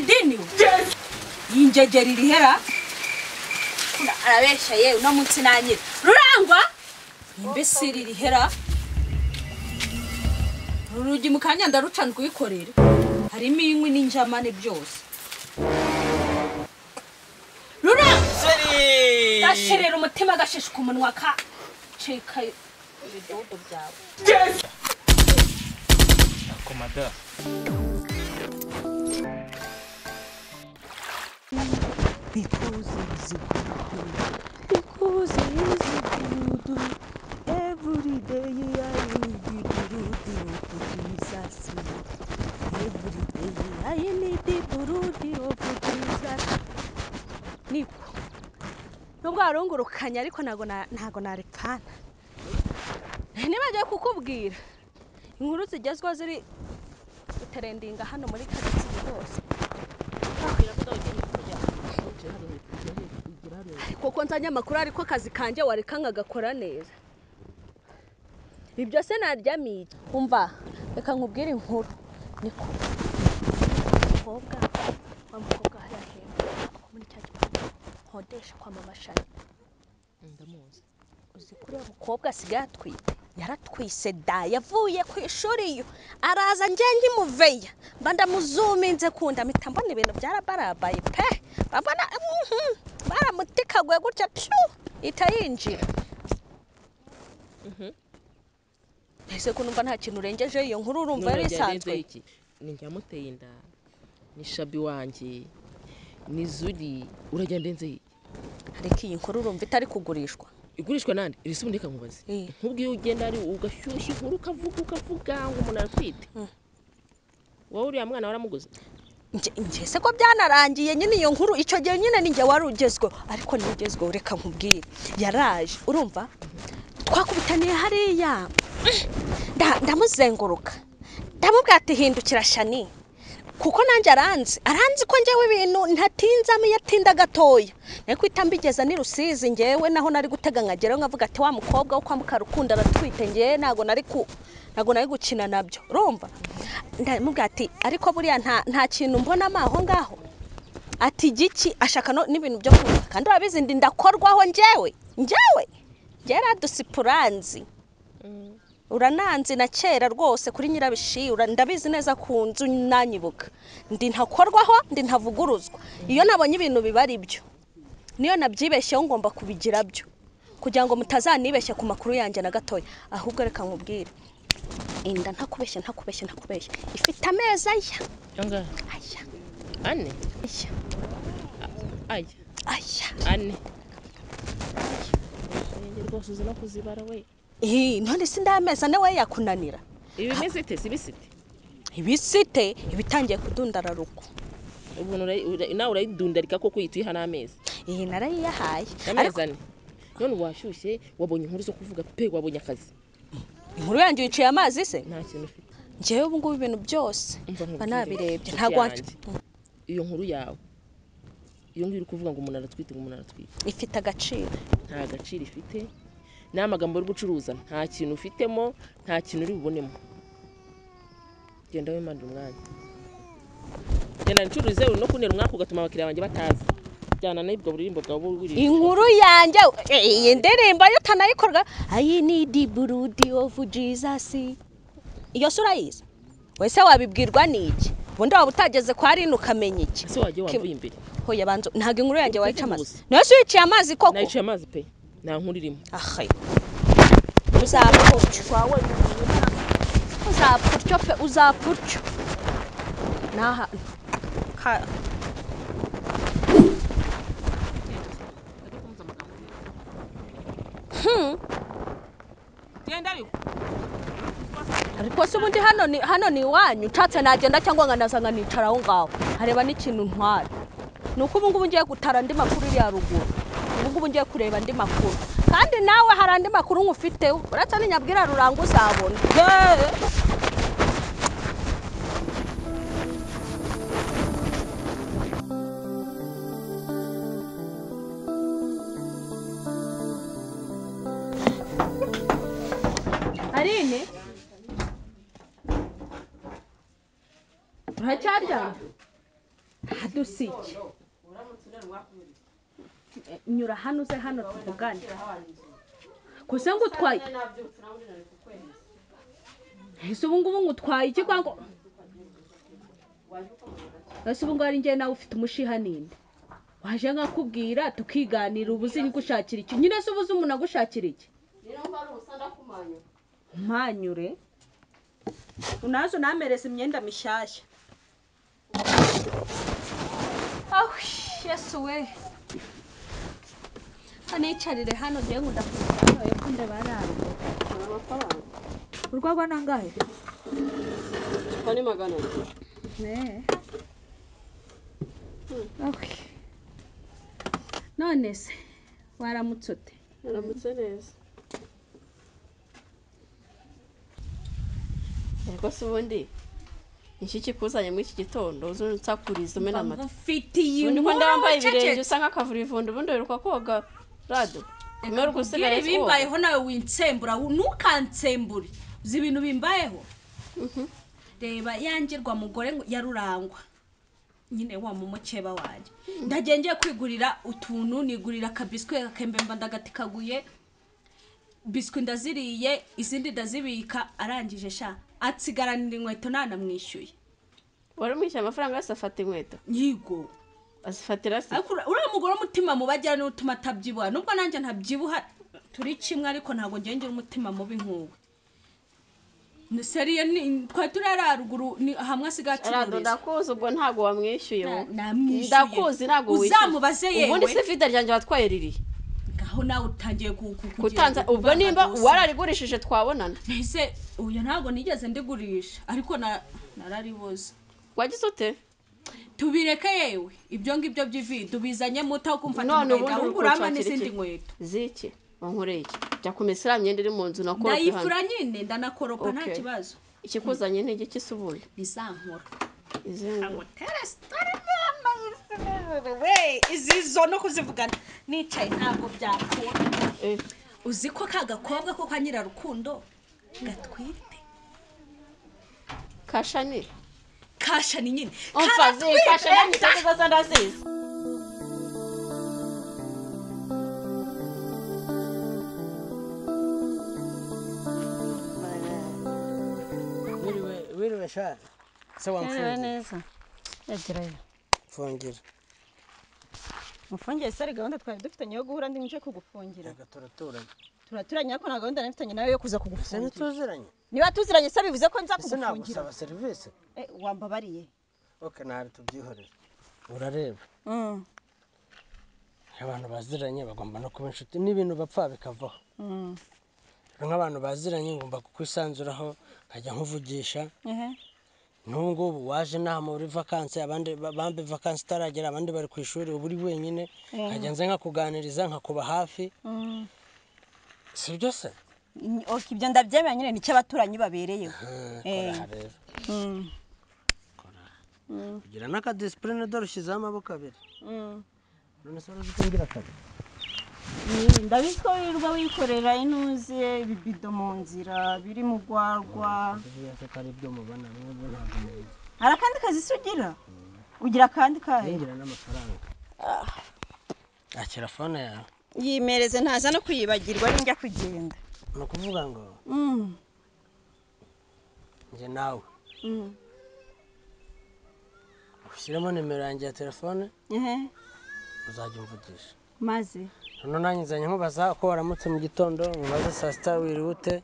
Nasiridini yinjegera irihera arabesha yewe no munsi nanyira Rurangwa imbesiri irihera urugi mukanya ndaruca ndwikorere harimo inkwi n'injamane byose Rurangwa gashirira umutima gashishika umunwa ka cika ibidodo byawe. Komada because it's good, every day I need the blood of Jesus. Every day I need the blood of Jesus. Niko nubwo arongorokanya ariko ntago naripfana. Nibagiye kukubwira inkuru zigezweho ziri gutrendinga hano muri karitsiye hose. Kuko nzanye amakuru ariko akazi kanje wareka nkagakora neza. Ibyo se naryamiye. Umva reka nkubwire inkuru. Niko mukobwa wa mukobwa hariya hepfo muri cya gipangu nkodesha kwa mama Shani. Ndamuzi. Uzi kuri uwo mukobwa asigaye atwite. Yaratwise da yavuye ku ishuri iyo araza nje nkimuveya mba ndamuzuminze kunda mpita mbona ibintu byarabarabaye pe babona baramutikaguye gutya pyu ita yinjira. Ese ko numva nta kintu urengeje iyo nkuru urumva yari isanzwe. Ni njyamuteye inda ni Shabi wanjye ni Zuri urajya ndenze iki? Ariko iyi nkuru urumva itari kugurishwa. Igurishwa nande irisubundi reka nkubaze. Nkubwiye ugenda ari ugashyushya inkuru ukavuga ngo umuntu aratwite. Wowe uriya mwana waramuguze? Nje se ko byanarangiye nyine iyo nkuru icyo gihe nyine ninjye wari ugezweho ariko nigezweho reka nkubwire. Yaraje urumva twakubitaniye hariya ndamuzenguruka ndamubwira ati hindukira Shani kuko nanjye aranzi ko njyewe ibintu ntatinzamo iyo atinda gatoya nari kwita mbigeza ni Rusizi njyewe naho nari gutega nkageraho nkavuga ati wa mukobwa wo kwa Mukarukundo aratwite njyewe ntago nari gukina nabyo urumva. Ndamubwira ati ariko buriya nta kintu mbonamo aho ngaho ati giki ashaka n'ibintu byo kunywa kandi urabizi ndi ndakorwaho njyewe yaradusipuranzi urananzi na kera rwose kuri nyirabishira ndabizi neza ku nzu nanyibuka ndi ntakorwaho ndi ntavuguruzwa iyo nabonye ibintu bibari byo niyo nabyibeshyeho ngomba kubigira byo kugira ngo mutazanibeshya ku makuru yanjye na gatoya. Ahubwo reka nkubwire inda ntakubeshya ifite amezi aya aya ane aya aya aya ane rwose uzi no kuzibara we. None si ndameza nawe yakunanira. Ibimeze si bisite. Ibisite ibitangiye kudundara ruko. Ubuntu nawe urayidundarika koko yituha n'amezi. Narayiyahaye. Amezi ane. None washyushye wabonye inkuru zo kuvuga pe wabonye akazi. Inkuru yanjye yiciye amazi se? Nta kintu ufite. Njyewe ubu ngubu ibintu byose mba nabirebye ntago iyo nkuru yawe. Iyo ngiye kuvuga ngo umuntu aratwite ngo umuntu aratwite. Ifite agaciro. Nta gaciro ifite. N'amagambo yo gucuruza nta kintu ufitemo nta kintu uri bubonemo. Genda wimandira umwanya. Genda ncuruze uri no kunera umwaka ugatuma abakiriya banjye batazi. Jyana n'ibwo buririmbo bwawe buri. Inkuru yanjye iyi ndirimbo yo tanayikorwa I need the blood of Jesus. Iyo sura yize. Wese wabibwirwa niki? Ubundi waba utageze kwa Rino ukamenya iki? Ese wagiye wamvuye imbere. Hoya banzo ntago inkuru yanjye wayica amazi. Nawe se uyiciye amazi koko? Nayiciye amazi pe. Nta nkuru irimo. Ahe. Uzapfa utyo pe uzapfa utyo. Naha ka Genda ariko. Ariko se ubundi hano ni iwanyu nshatse nagenda cyangwa nkanaza nkanicara aho ngaho hareba n'ikintu ntwara. Nuko ubu ngubu ngiye gutara andi makuru iri haruguru. Ubu ngubu ngiye kureba andi makuru kandi nawe hari andi makuru nkufiteho uretse n'inyabwira Rurangwa uzabona. Aline uracyaryamye? Hadusiki. Nyura hano uze hano tuvugane. Kose ngo utwaye. Ese ubu ngubu ngutwaye iki kwango? Ese ubu ngo ari njye nawe ufite umushiha ninde? Waje nkakubwira tukiganira ubuzi ngushakira iki? Nyine se ubuzi umuntu agushakira iki? Umanyure. Unazo namereza imyenda mishyashya. Aho Yesu we. Anicarire hano ngiye ngo ndakubwira yo kunde bararo. Urwagwa nangahe? Ni 200. Ne. Okay. None se waramutse ute? Naramutse neza. Ego se ubundi iki kikuzanye muri iki gitondo uzunsakuriza umena amata. Mfitiye ubundi ko ndambaye ibirenge usa nk'akavura ivundo ubundi uheruka koga rado. Umeruka usigaye bimbayeho nawe winsembura ntukansembure. Uzi ibintu bimbayeho? Reba yangirwa mugore yarurangwa. Nyine wa mumukeba wanjye. Ndagiye ngiye kwigurira utuntu nigurira akabiswi akembemba ndagatikaguye. Biswi ndaziriye izindi ndazibika arangije sha atsigaranira inkweto nanamwishyuye. Wari mwishyuye amafaranga yose afata inkweto? Yigo. Azifatira se? Ariko uriya mugore umutima mubi agira n'utuma atabyibuha nubwo nanjye ntabyibuha turi kimwe ariko ntabwo ngiye ngira umutima mubi nkuwe. Ni seriye ni twa turara ruguru ni hamwe asigaye acururiza. Ndakuzi ubwo ntago wamwishyuye wowe. Namwishyuye. Ndakuzi ntago wishyuye. Uzamubaze yewe. Ubundi se vide ryanjye watwaye riri. Ngaho nawe utangiye kutanza ubwo nimba wararigurishije twabonana. Ese uyu ntago nigeze ndigurisha ariko narariboze. Wagize ute? Tubireke yewe ibyo ngibyo by'ivido bizanye muta kumfata none ubundi ugurama n'izindi nkweto. Ziki? Wankoreye iki? Jya kumesera imyenda iri mu nzu nakoropa. Ndayifura nyine ndanakoropa nta kibazo. Ikikuzanye ntege cy'isubuye. Bizankora. Izi we izi zo no kuzivugana nicaye ntabwo byakora. Uzi ko ka gakobwa ko kwa Nyirarukundo gatwite. Kashani. Kashani nyine. Umva zi kashani nitaza ndazizi. Wiriwe sha. Se wamfungira. Neza. Yagirayo. Fungira. Mfungiye sari gahunda twari dufitanye yo guhura ndi nje kugufungira. Reka turaturanye. Turaturanye ariko na gahunda nafitanye nayo yo kuza kugufungira. Ese ntituziranye? Niba tuziranye se bivuze ko nza kugufungira. Ese nagusaba service? Wambabariye. Okay, nari tubyihorera. Urareba. Abantu baziranye bagomba no kuba inshuti n'ibintu bapfa bikavaho. Nk'abantu baziranye ngomba kukwisanzuraho nkajya nkuvugisha. N'ubu ngubu waje naha muri vacances abandi bambe vacances itaragera abandi bari ku ishuri ubu uri wenyine nkajya nze nkakuganiriza nkakuba hafi. Si byo se? Okay, ibyo ndabyemera nyine nicyo abaturanyi babereyeho. Kora rero. Kora. Kugira n'aka discipline dore ushyizeho amaboko abiri. None se urazi ko ngira kabiri? Ndabizi ko wirirwa wikorera intuze ibibido mu nzira biri mu rwarwa. Hari akandi kazi se ugira? Ugira akandi kahe? Ngira n'amafaranga. Akira phone yawe. Yimereze ntaza no kwibagirwa ninjya kugenda. Ni ukuvuga ngo njye nawe ushyiremo nimero yanjye ya telefone uzajya umvugisha. Maze none nanjye nzanye nkubaza uko waramutse mu gitondo, nkubaze saa sita wiriwe ute,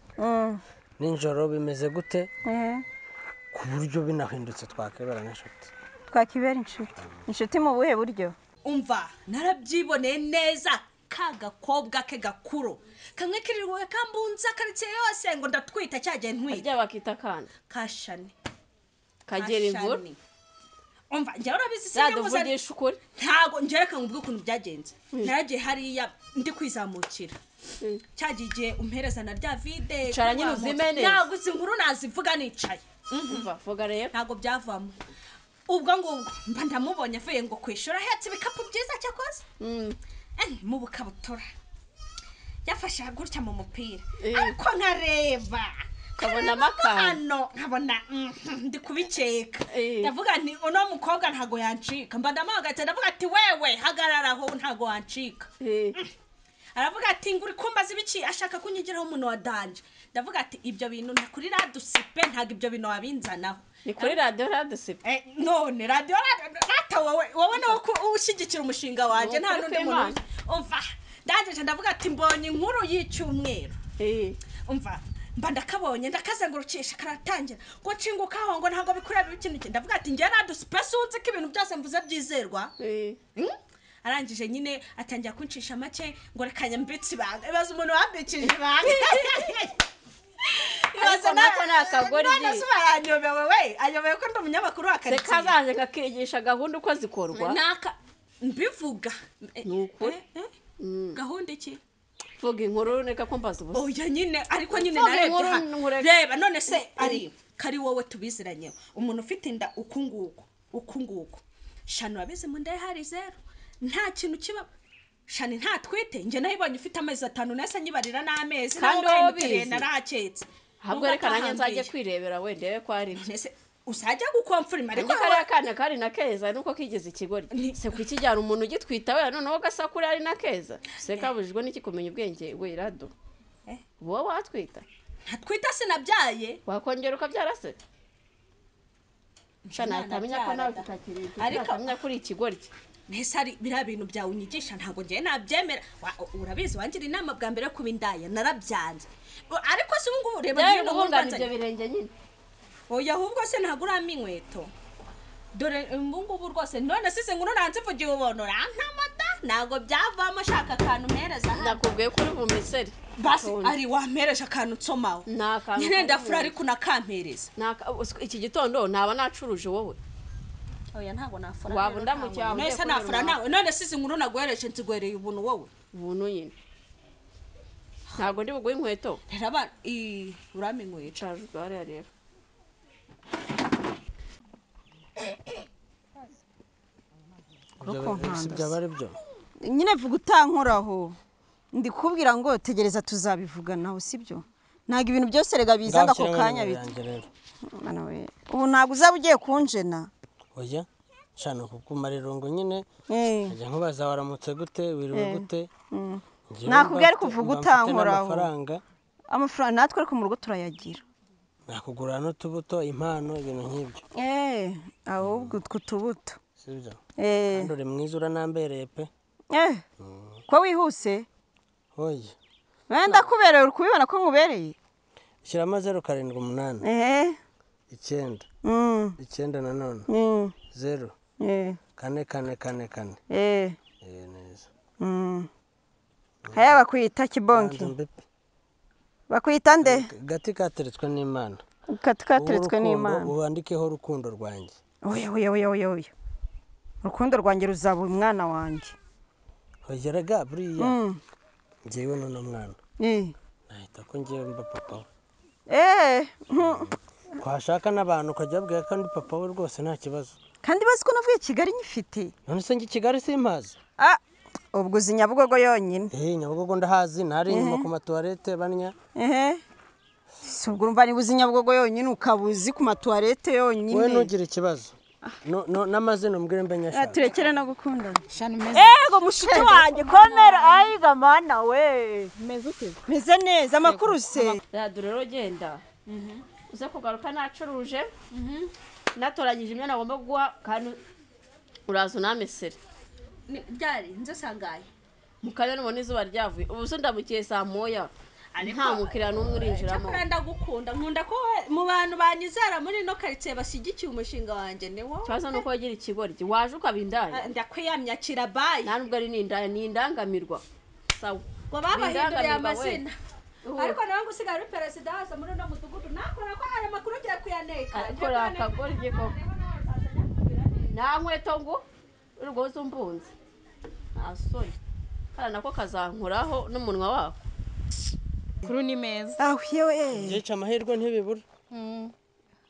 nijoro bimeze gute, ku buryo binahindutse twakibera n'inshuti. Twakibera inshuti. Inshuti mu buhe buryo? Umva narabyiboneye neza ka gakobwa ke gakuru kamwe kirirwe kambunza karitsiye yose ngo ndatwita cyagiye ntwita. Arya bakita kana Kashani. Kagera imvura. Umva njye urabizi sinyamuza ukuri. Ntago ngereka ngo ubwo ukuntu byagenze. Naragiye hariya ndi kwizamukira. Cyagiye igihe umpereza na rya vide. Cara nyine uzime neza. Ntago izi nkuru nazivuga nicaye. Umva vuga rero. Ntago byavamo. Ubwo ngubwo mba ndamubonye avuye ngo kwishura ahetse ibikapu byiza cyakoze. Mu bukabutura. Yafashe gutya mu mupira. Ariko nkareba. Ukabona amakano. Nkabona ndi kubiceka. Ndavuga nti uno mukobwa ntago yancika. Mba ndamuhagaritse ndavuga ati wewe hagarara aho ntago wancika. Aravuga ati nguri kumbaza ibiki ashaka kunyigiraho umuntu wa danje. Ndavuga ati ibyo bintu nta kuri radusipe ntago ibyo bintu wabinzanaho. Ni kuri radio radusipe. None radio rata wowe no ushyigikira umushinga wanje nta nundi muntu. Umva ndanje ndavuga ati mbonye inkuru y'icyumweru. Umva mba ndakabonye ndakazengurukisha karatangira ngo nshingukaho ngo ntabwo bikureba ikintu. Ndavuga ati njye radusipe sunzi ko ibintu byose mvuze byizerwa. Arangije nyine atangira kuncisha make ngo reka nyambitse ibanga. Ibaza umuntu wambikije ibanga. Ibaza nako nakagori. None se baranyobewe we ayobewe ko ndi umunyamakuru wa karitsiye. Reka zaje ngakigisha gahunda uko zikorwa. Naka mbivuga. Nukuri. Gahunda iki? Vuga inkuru reka kumbaza ubusa. Oya nyine ariko nyine narebye. Reba none se ari kari wowe tubiziranye. Umuntu ufite inda ukunguko ukunguko. Shano abize mu nda hari zero. Nta kintu kiba Shani ntatwite nje nayibonye ufite amezi 5 nase nyibarira n'amezi kandi wowe bizi naraketse. Ahubwo reka nanjye nzajye kwirebera we ndebe ko ari ibyo. Nese usajya gukomfirima ariko kariya kana kari na keza nuko kigeze ikigoryi. Se kwikijyana umuntu ugitwita we noneho gasakura ari na keza. Se kabujijwe n'iki kumenya ubwenge we rado. Wowe watwita? Ntatwita sinabyaye. Wakongera ukabyara se? Shana atamenya ko nawe tutakiri. Ariko atamenya kuri ikigoryi. Nese ari biriya bintu byawe unyigisha ntabwo ngiye nabyemera. Urabizi wangira inama bwa mbere kuba indaya narabyanze. Ariko se ubu ngubu reba nyine ubungana ibyo birenge nyine. Oya ahubwo se ntabwo urama inkweto. Dore ubu ngubu rwose none sise ngo uranze mvugiye ubona urantamata ntabwo byavamo shaka akantu mpereza hano. Nakubwiye ko uri bumesere. Basi ari wampereje akantu nsomaho. Nyine ndafura ariko nakampereza. Iki gitondo ntaba nacuruje wowe. Oya ntago nafura. Waba ndamucyawe. Nese nafura nawe. None sizi inkuru nagwereje nzigwereye ubuntu wowe. Ubuntu nyine. Ntago ndi buguhe inkweto. Rero abana urame inkweto. Hariya rero. Byaba ari byo. Nyine vuga utankoraho. Ndikubwira ngo tegereza tuzabivuganaho sibyo? Ntago ibintu byose rega bizanga ako kanya bita. Ubu ntago uzaba ugiye kunjena. Oya shana kukumara irungu nyine ajya nkubaza waramutse gute wiriwe gute. Nakubwiye ariko uvuga utankoraho. Amafaranga natwe ariko mu rugo turayagira. Nakugura n'utubuto impano ibintu nk'ibyo. Ahubwo utwo tubuto. Sibyo? Kandi uri mwiza uranambereye pe. Ko wihuse? Oya. Wenda kubereye uri kubibona ko nkubereye? Shyiramo 0 7 8. 9. 9 nanone. 0. 4 4 4 4. Neza. Haya bakwita kibonki. Bakwita nde? Gati kateretswe n'Imana. Gati kateretswe n'Imana. Ubandikeho urukundo rwanjye. Oya oya oya oya oya. Urukundo rwanjye ruzaba umwana wanjye. Oya rega buriya. Njyewe none mwana. Nahita ko ngiye mba papa we. Twashaka n'abantu ukajya babwira ko ndi papa we rwose nta kibazo. Kandi bazi ko navuye Kigali nyifite. None se njye Kigali simpazi? Ubwo uzi Nyabugogo yonyine. Nyabugogo ndahazi ntari inyuma ku matuwarete banya. Si ubwo urumva niba uzi Nyabugogo yonyine ukaba uzi ku matuwarete yonyine. Wowe ntugire ikibazo. No n'amazina umbwire mbe nyashaka. Turekere no gukundana. Ego mushuti wanjye komera ayiga mana we. Meze ute? Meze neza amakuru se. Rado rero genda. Uze kugaruka nacuruje. Natoranyije imyenda ngomba guha kandi uraza unamesere. Byari nze sangaye. Mukanya nubona izuba ryavuye. Ubu se ndamukiye saa moya. Nta mukiriya n'umwe urinjiramo. Cyakora ndagukunda nkunda ko mu bantu banyizera muri ino karitsiye bashyigikiye umushinga wanjye ni wowe. Ikibazo nuko wagira ikigoryi waje ukaba indaya. Ndakwiyamya kirabaye. Nta nubwo ari n'indaya ni indangamirwa. Sawa. Ngo babahinduriye amazina. Ariko nawe ngo usigaye uri perezida waza muri uno mudugudu nakora ko aya makuru ugiye kuyaneka. Akora akagoryi koko. Nta nkweto ngo urwo umbunze. Nta soni. Kara nako kazankoraho n'umunwa wako. Kuru ni meza. Aho yewe. Ngica amahirwe ntibibura.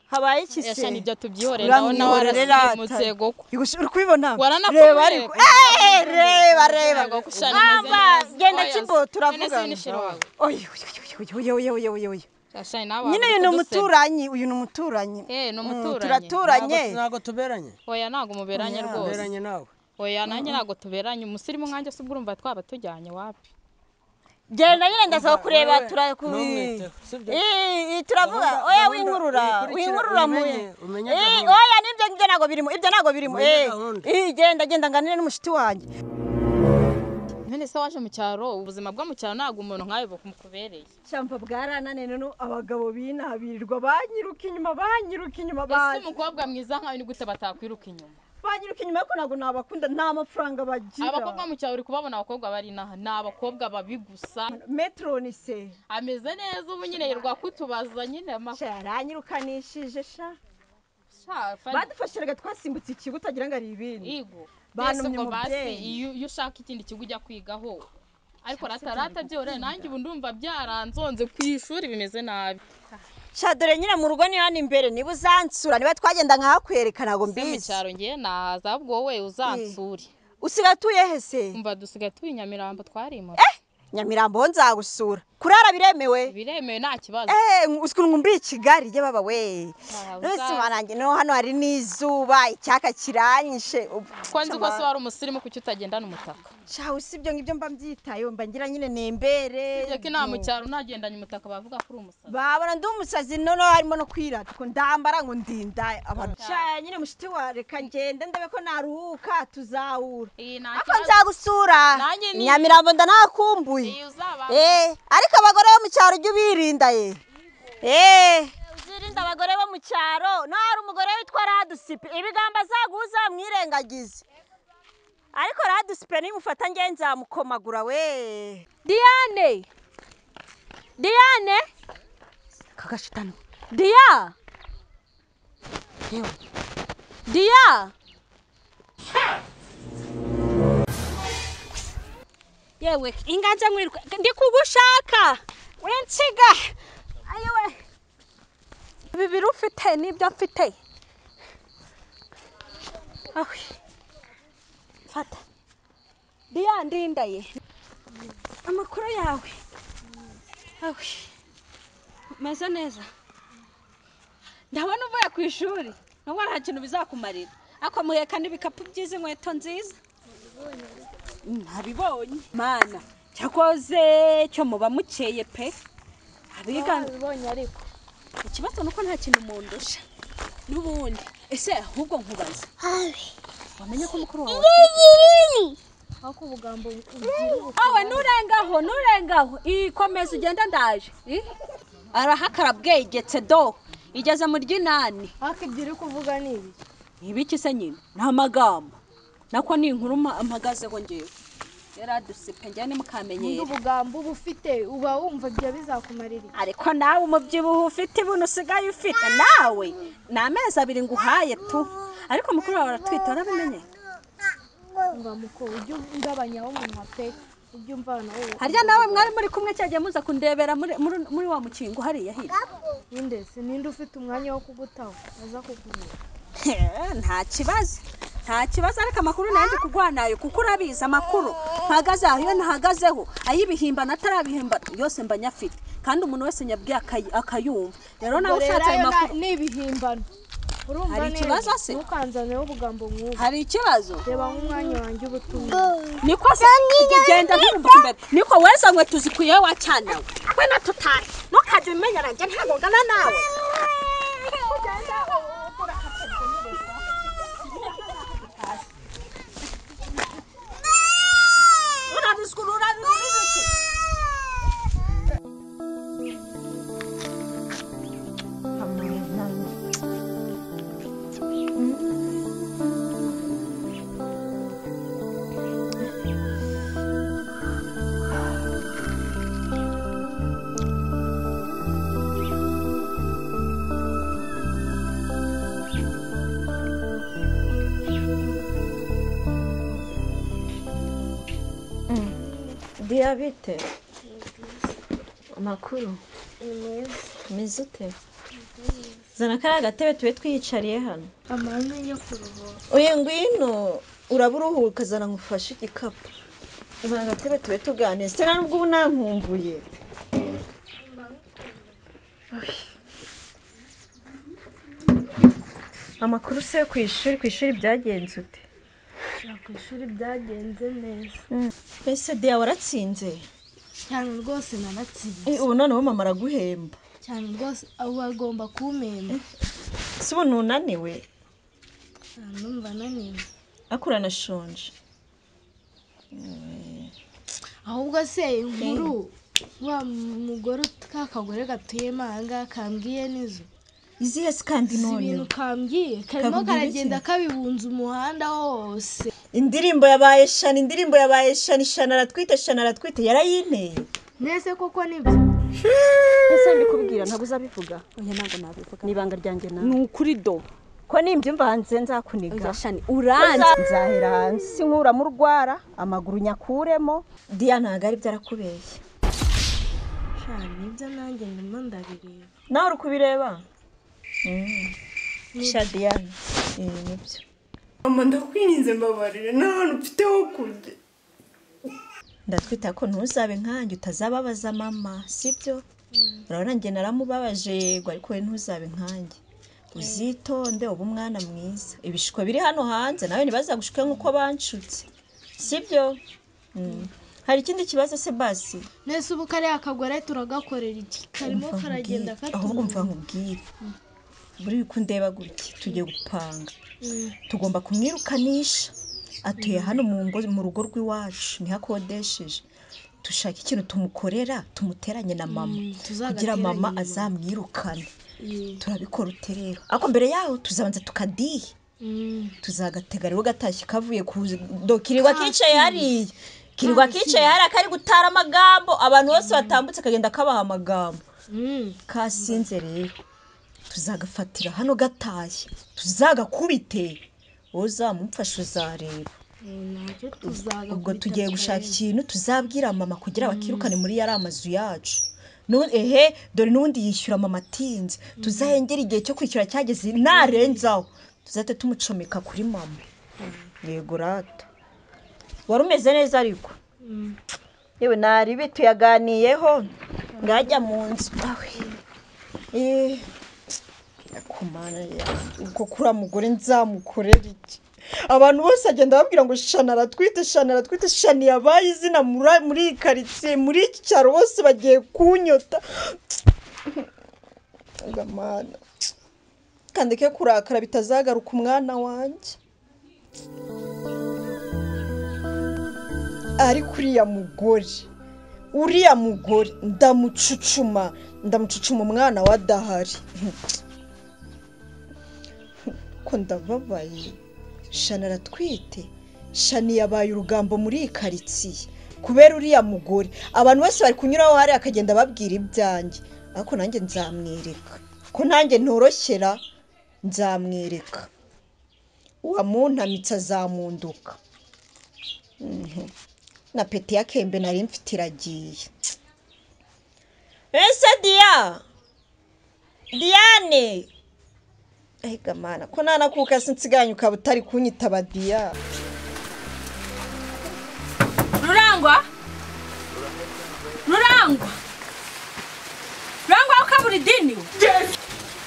Habaye iki se? Yashani ibyo tubyihorera nawe warasimutse goko. Uri kubibona? Reba ariko. Reba reba. Mama, genda kibo turavuga. Oy oy oy oy oy oy oy. Nyine uyu ni umuturanyi, uyu ni umuturanyi. Ni umuturanyi. Turaturanye. Ntabwo tuberanye. Oya ntabwo muberanye rwose. Tuberanye nawe. Oya nanjye ntabwo tuberanye. Umusirimu nkanjye se ubwo urumva twaba tujyanye wapi? Genda nyine ndaza kureba turavuga. Oya winkurura, winkurura mu. Oya nibyo ngibyo ntabwo birimo, ibyo ntabwo birimo. Genda genda nganire n'umushiti wanjye. None se waje mu cyaro, ubuzima bwo mu cyaro ntabwo umuntu nkawe bumukubereye. Shampa bwaranane none abagabo binabirirwa banyiruka inyuma, banyiruka inyuma. Ese umukobwa mwiza nkawe ni gute batakwiruka inyuma? Banyiruka inyuma ko ntabwo nabakunda, nta mafaranga bagira. Abakobwa mu cyaro uri kubabona abakobwa bari inaha, ni abakobwa babi gusa. Metron se ameze neza ubu nyine yirwa kutubaza nyine amakuru. Yaranyirukanishije sha. Badufashe rega twasimbutse ikigo utagira ngo ari ibindi. Yego. Bantumye umubyeyi iyo ushaka ikindi kigo ujya kwigaho. Ariko ratarata byore nanjye ubu ndumva byaranzonze ku ishuri bimeze nabi. Sha dore nyine mu rugo ni hano imbere, niba uzansura niba twagenda nkahakwereka ntabwo mbizi. Mu cyaro ngiye naza ahubwo wowe uzansure. Usigaye utuye he se? Umva dusigaye tuye Nyamirambo twarimutse. Nyamirambo nzagusura. Kurara biremewe? Biremewe nta kibazo. Usikuntu nkumbuye i Kigali ye baba we. Nose marange no hano hari n'izuba icyaka kiranyishe. Ko nzi ko se wari umusirimu kuki utagendana umutaka? Sha usibyo ngibyo mba mbyitayo mba ngira nyine nembere. Ibyo ko nta mu cyaro nagendanye umutaka bavuga ko uri umusazi. Babona ndi umusazi none harimo no kwirata ko ndambara ngo ndinda abantu. Sha nyine mushiti wa reka ngende ndabe ko naruhuka tuzahura. Ako nzagusura. Nyamirambo ndanakumbuye. Ariko abagore bo mu cyaro ujye ubirinda ye. Uzirinda abagore bo mu cyaro. No hari umugore witwa Radusipe ibigamba azaguza mwirengagize. Ariko Radusipe nimufata nge nzamukomagura we. Diane. Diane. Kagashitano. Dia. Yewe. Dia. Yewe inganza mwiruka ndi kugushaka wensiga ayewe bibiri ufite nibyo mfite. Awe fata Dia ndindaye amakuru yawe. Awe meze neza ndabona uvuye ku ishuri nubwo nta kintu bizakumarira ako muheka n'ibikapu byiza inkweto nziza ntabibonye mana cyakoze cyo muba mukeye pe abiga nabibonye. Ariko ikibazo nuko nta kintu mundusha n'ubundi. Ese ahubwo nkubaza wamenye ko mukuru wawe ako ubugambo awe nurengaho nurengaho ikomeza ugenda ndaje arahakara bwegetse do igeze mu ry'inani. Ariko ibyo uri kuvuga ni ibiki? Ibiki se nyine ni amagambo nako ni inkuru mpagazeho ngewe. Yaradusipe njye nimukamenyere. Ubugambo uba ufite uba wumva ibyo bizakumarira. Ariko nawe umubyibuho ufite ibintu usigaye ufite nawe ni amezi abiri nguhaye tu. Ariko mukuru wawe aratwite warabimenye? Umva muko ujye ungabanyaho umunwa pe ujye umvana wowe. Harya nawe mwari muri kumwe cyagiye muza kundebera muri wa mukingo hariya hirya. Ninde se ninde ufite umwanya wo kugutaho aza kukubura? Nta kibazo. Nta kibazo ariko amakuru nanjye kugwanayo kuko urabizi amakuru mpagaze aho iyo ntahagazeho ayibihimba natarabihimba yose mba nyafite kandi umuntu wese nyabwiye akayumva. Rero nawe ushatse ayo makuru ni ibihimbano. Urumva hari ikibazo se? Ntukanzaneho ubugambo nk'ubu. Hari ikibazo? Reba nk'umwanya wanjye ubutumwa. Niko se genda nturumbuka imbere. Niko weza nkwe tuzikuye wa cyana we. We na tutari. Ntukajye umenya ranjye ntabwo ngana nawe. Diyabete amakuru meze ute? Zana kariya gatebe tube twiyicariye hano. Amahame yo kuruhuka. Oya ngwino uraba uruhuka zana ngufashe igikapu. Zana agatebe tube tuganira. Se nubwo ubu nankumbuye. Amakuru se ku ishuri byagenze ute? Ku ishuri byagenze neza. Ese Dia waratsinze? Cyane rwose naratsinze. Ubu noneho mama araguhemba. Cyane rwose ubu agomba kumpemba. Si ubu nunaniwe? Numva naniwe. Akura nashonje. Ahubwo se inkuru wa mugore kakagore gatuyemo aha ngaha kambwiye nizo. Izihe se kandi none? Ibintu kambwiye karimo karagenda kabibunza umuhanda wose. Indirimbo yabaye Shani, indirimbo yabaye Shani, Shani aratwite, Shani aratwite, yarayinteye. Nese koko nibyo. Ese mbikubwira ntabwo uzabivuga? Oya ntabwo nabivuga. Ni ibanga ryanjye nawe. Ni ukuri do. Ko nimbyumva hanze nzakuniga. Oya Shani uranze. Nzahera hanze sinkuramo urwara, amaguru nyakuremo. Dia ntabwo ari byo arakubeshya. Shani nibyo nanjye ndimo ndabireba. Nawe uri kubireba? Sha Diane, nibyo. Mama ndakwinginze mbabarire nta hantu mfite ho kujya. Ndatwita ko ntuzabe nkanjye utazababaza mama, sibyo? Urabona njye naramubabaje yego, ariko we ntuzabe nkanjye. Uzitonde ube umwana mwiza. Ibishuko biri hano hanze nawe ntibazagushuke nk'uko banshutse, sibyo? Hari ikindi kibazo se basi? Nese ubu kariya kagore turagakorera iki? Karimo karagenda katumva. Ahubwo mva nkubwire. Buri uko ndeba gutya tugiye gupanga. Tugomba kumwirukanisha. Atuye hano mu rugo rw'iwacu niho akodesheje. Dushaka ikintu tumukorera tumuteranye na mama kugira mama azamwirukane. Turabikora ute rero? Ariko mbere yaho tuzabanza tukadihe. Tuzagatega rero gatashye kavuye ku dokirirwa kicaye hariya. Kirirwa kicaye hariya kari gutara amagambo abantu bose batambutse kagenda kabaha amagambo. Kasinze rero tuzagafatira hano gatashye tuzagakubite uzamumfasha uzareba. Ubwo tugiye gushaka ikintu tuzabwira mama kugira bakirukane muri yari amazu yacu. Ehe dore n'ubundi yishyura mama atinze, tuzahengera igihe cyo kwishyura cyageze narenzaho tuzahita tumucomeka kuri mama. Yego rata wari umeze neza ariko yewe naribi tuyaganiyeho ngajya mu nzu. Kumana ubwo kuri mugore nzamukorera iki? Abantu bose agenda babwira ngo Shani aratwite, Shani aratwite, Shani yabaye izina muri iyi karitsiye, muri iki cyaro bose bagiye kunyota. Mana kandike kurakara bitazagaruka umwana wanjye. Ariko uriya mugore ndamucucuma umwana wa adahari. Ko ndababaye. Shani aratwite, Shani yabaye urugambo muri iyi karitsiye kubera uriya mugore. Abantu bose bari kunyuraho hariya akagenda babwira ibyanjye, ariko nanjye nzamwereka ko nanjye ntoroshyera, nzamwereka uwamuntamitse azamunduka. Na peti ya kembe nari mfite iragiye. Ese Dia, Diane, ega mana ko nanakuka sinsiganye ukaba utari kunyitaba Dia. Rurangwa, Rurangwa, Rurangwa ukabura idini.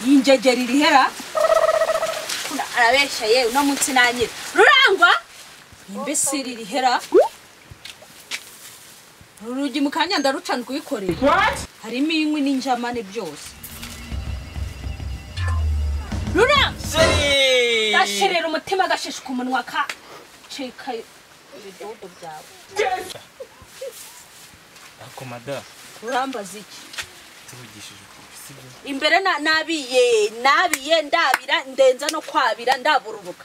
Yinjegera irihera arabesha yewe uno munsi nanyira. Rurangwa imbesiri irihera. Urugi mu kanya ndaruca ndwikorera. Harimo inkwi n'injamane byose. Rura! Gashirira umutima gashishika umunwa ka cika ibidodo byawe. Ako mada. Urambaza iki? Tuvugishije ukuri sibyo? Imbere nabiye ndabira ndenza no kwabira ndaburubuka.